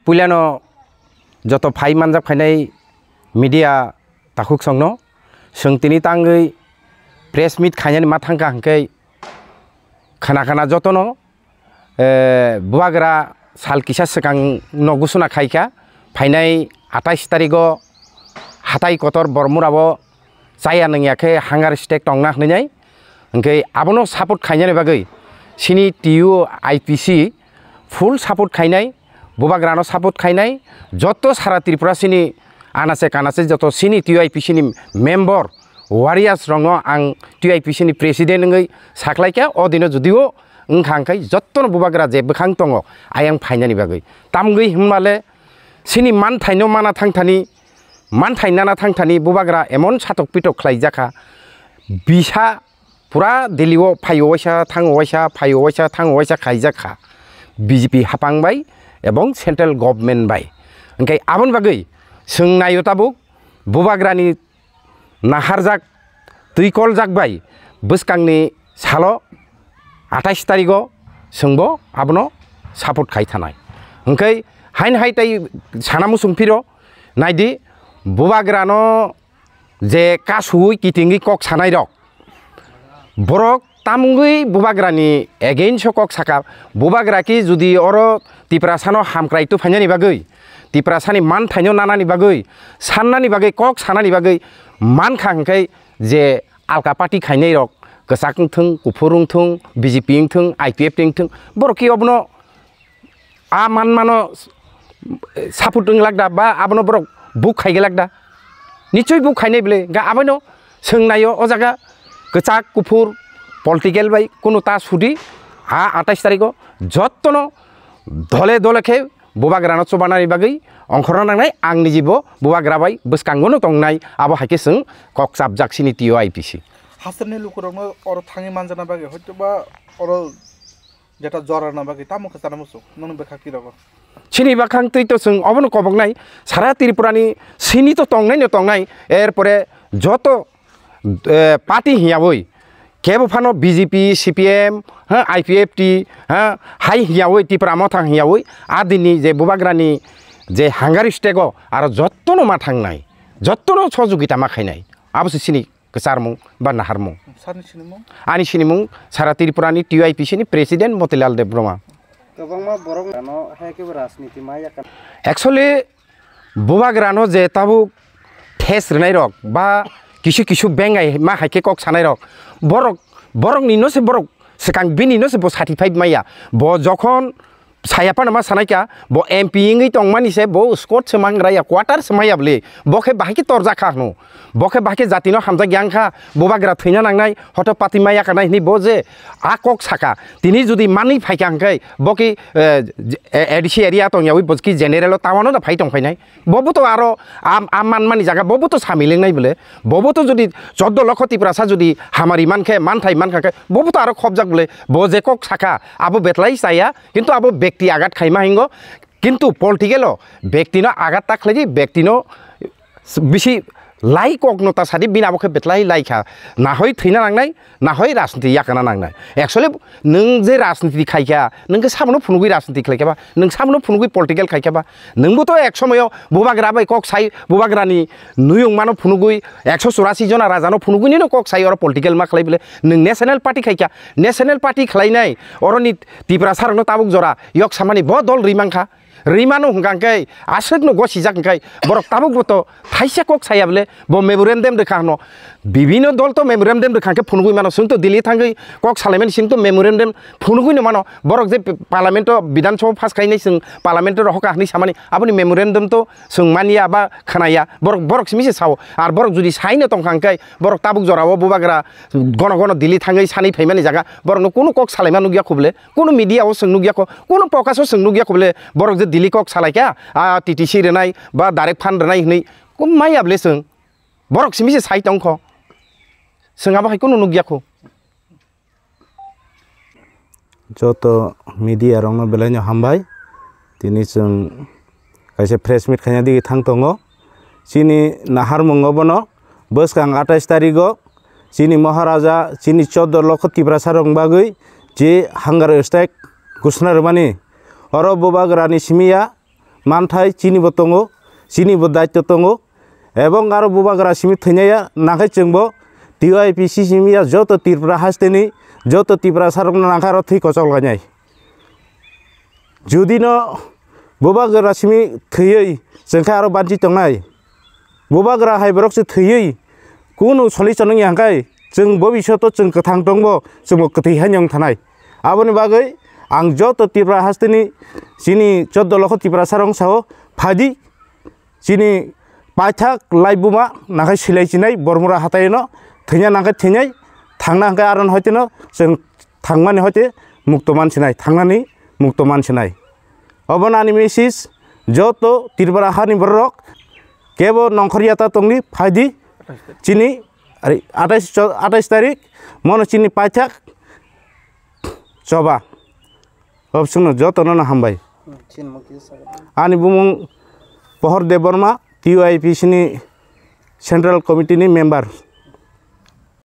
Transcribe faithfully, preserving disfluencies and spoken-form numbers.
Puilano joto phai manjak phainai media takhuk songno, chwng tini tangwi press meet khainani ma thangkha hwnkhe khana khana jotono, eh, bubagra sal kisa swkang no gusuna khaikha, phainai atais tarigo hatai kotor Bormurabo chaya nangya khe hunger strike tongna hwnwi nai. Hwnkhe abono support khainani bagwi chini T U I P C full support khainai, bubagrano support khainai, joto sara Tripura chini anase kanase joto chini T U I P C ni member, warriors rokno ang T U I P C ni president wngwi saklaikha. O dino judio wngkha hwnkhe jotono bubagra je bwkhang tongo ayang phainani bagwi. Tamgwi hwnmale chini manthaino mana thangthani, manthai nana thangthani bubagra emon satok pitok khlaijakha, bisa pura Delhi o phaio waisa, thango waisa, phaio waisa, thango waisa khaijakha B J P hapang bai ebong central government bai. Hwnkhe aboni bagwi chwng naio tabuk bubagrani naharjak, twikoljak bai bwskangni salo atais tarigo chwngbo abono support khai thanai. Hwnkhe hain hai tai sana muchung phiro naidi, bubagrano je kasuwi kitingwi kok sanai rok, borok tamungwi bubagrani against o kok saka. Bubagra ki judi oro Tiprasano hamkrai tu phainani bagwi, Tiprasani manthaino nanani bagwi, sannani bagwi, kok sanani bagwi mankha hwnkhe je alka party khainai rok, kwchak wngthung, kuphur wngthung, B J P wngthung, I P F T wngthung, borok ki obono a man mano support wng lak da ba abono borok buk khai glak da? Nichoi buk khainai bwle, ga abono chwng naio o jaga kwchak kuphur political bai kunu ta sudi a atais tarigo jottono dole dole khe bubagrano chubanani bagwi ongkhorna nangnai. Ang nijibo bubagra bai bwskango no tongnai, abo hai khe chwng kok chapjak sini T O I P C. Hasteni lukurokno oro thangwi manjana bagwi hoito ba oro jeta jora na bagwi tamo khe chana muchung nang bwkha kirogo. Chini bakhang twi to chwng obono koboknai, sara Tripurani sini to tongnai no tongnai, erpore joto, eh, party hiyawi kebo phano B J P, C P M, ha, I P F T, ha, hai hiyawi Tipra Motha hiyawi adini je bubagrani je hangari stego aro jottono ma thangnai, jottono sojugita ma khainai, abo se chini kwcharmung ba naharmung. Sarni sinimung? Ani sinimung sara Tripurani T U I P C ni President Motilal Debbarma. Kwbangma borok ano hai khe bo rajniti ma yakar. Actually, bubagrano je tabuk thes rwnai rok ba kisu kisu bengai ma hai khe kok sanai rok, borok, borok ni no se borok swkang bini no se bo satisfied maya. Bo jokhon saya phano ma sanai kha, bo M P wngwi tongmani se bo squad se mangra ya, quarter se maya bwle, bo khe bahai khe torjak kha hwno, bo khe bahai khe jatino hamjak ya wngkha, bubagra thwina nangnai, hoto party maya kanai hwnwi bo je a kok saka, tini judi manwi phaikha hwnkhe bo khe, eh, A D C area tongyawi bo khe general o tawano da phai tongphainai. Bobo to aro am, am manmani jaga bobo to sami lengnai bole. Bobo to jodi choddo lokho Tiprasa jodi hamari mankhe, manthai mankha khe, bobo to aro khobjak bole. Bo je kok saka, abo betlai saya, kintu abo bekti agat khaima hingo. Kintu political o bekti no agat ta khlaidi, bekti no bisi lai kok no ta sadi, bini abo khe betlai lai kha. Nahoi thwina nangnai, nahoi rajniti yakana nangnai. Actually, nwng je rajniti khaikha, nwng khe sabono phunugwi rajniti khlaikha ba, nwng sabono phunugwi political khaikha ba, nwngbo to ek somoyo bubagra bai kok sai, bubagrani nuyung mano phunugwi, ekso churasi jona rajano phunugwi nino kok sai oro political ma khlai bole. Nwng national party khaikha, national party khlainai, oroni Tiprasa rokno tabuk jora yok samani bo dol ri mankha. Rimano hwnkha khe, aswkno gosijak hwnkhe, borok tabukbo to thaisa kok saya bole, bo memorandum rwkha hwno. Bibhino dol to memorandum rwkha khe phunugwi mano, chwng to Delhi thangwi kok salaimani simi to memorandum phunugwi no mano. Borok je parliament o, Bidhan Sabha pass khainai chwng parliament o rohorkha hwnwi samani, aboni memorandum to chwng manya ba khnaya. Borok, borok simi se sao. Ar borok jodi saino tongkha hwnkhe, borok tabuk jorao bubagra gono gono Delhi thangwi sanwi phaimani jaga, borokno kunu kok salaima nukya kho bole. Kunu media o chwng nukya kho, kunu podcast o chwng nukya kho bole, borok je Delhi kok salaikha, a T T C rwnai ba direct fund rwnai hwnwi, kum maya bole chwng. Borok simi se sai tong kho. Chwng abo hai kunu nukya kho. Joto media rokno belai no hambai. Tini chwng kaisa press meet khaina digwi thang tongo. Chini naharmungo bono bwskang atais tarigo chini Maharaja, chini choddo lokho Tiprasa rok bagwi je hunger strike ghosna rwmani, oro bubagrani simi ya, manthai chini bo tongo, chini bo daityo tongo, ebong aro bubagra simi thwinaiya, nakhai chwngbo T Y P C simi ya joto Tripura hasteni, joto Tripura sarokno nakhai aro thwi kochok lainai. Judino bubagra simi thwiwi chwngkha aro banchi tongnai. Bubagra hai borok se thwiwi kunu solution wngya hwnkhe chwng bobisyoto chwng kwthang tongbo chwngbo kwthwi haino wng thanai. Aboni bagwi ang joto Tripura hasteni chini choddo lokho Tiprasa rong sao phaidi chini paithak laibuma nakhai silai chinai Bormura hataino thwina nangkhe thwinai thangna hwnkhe aron hoiteno chwng thangmani hoite mukto mansinai, thangnani mukto mansinai. Obono ani message joto Tripura hani borok kebo nongkhor yata tongni phaidi chini ari atais cho-, atais tarik mono chini paithak choba. Obswngno jotono no hambai. Ani bumung Pohor Debbarma, T Y P C ni Central Committee ni member.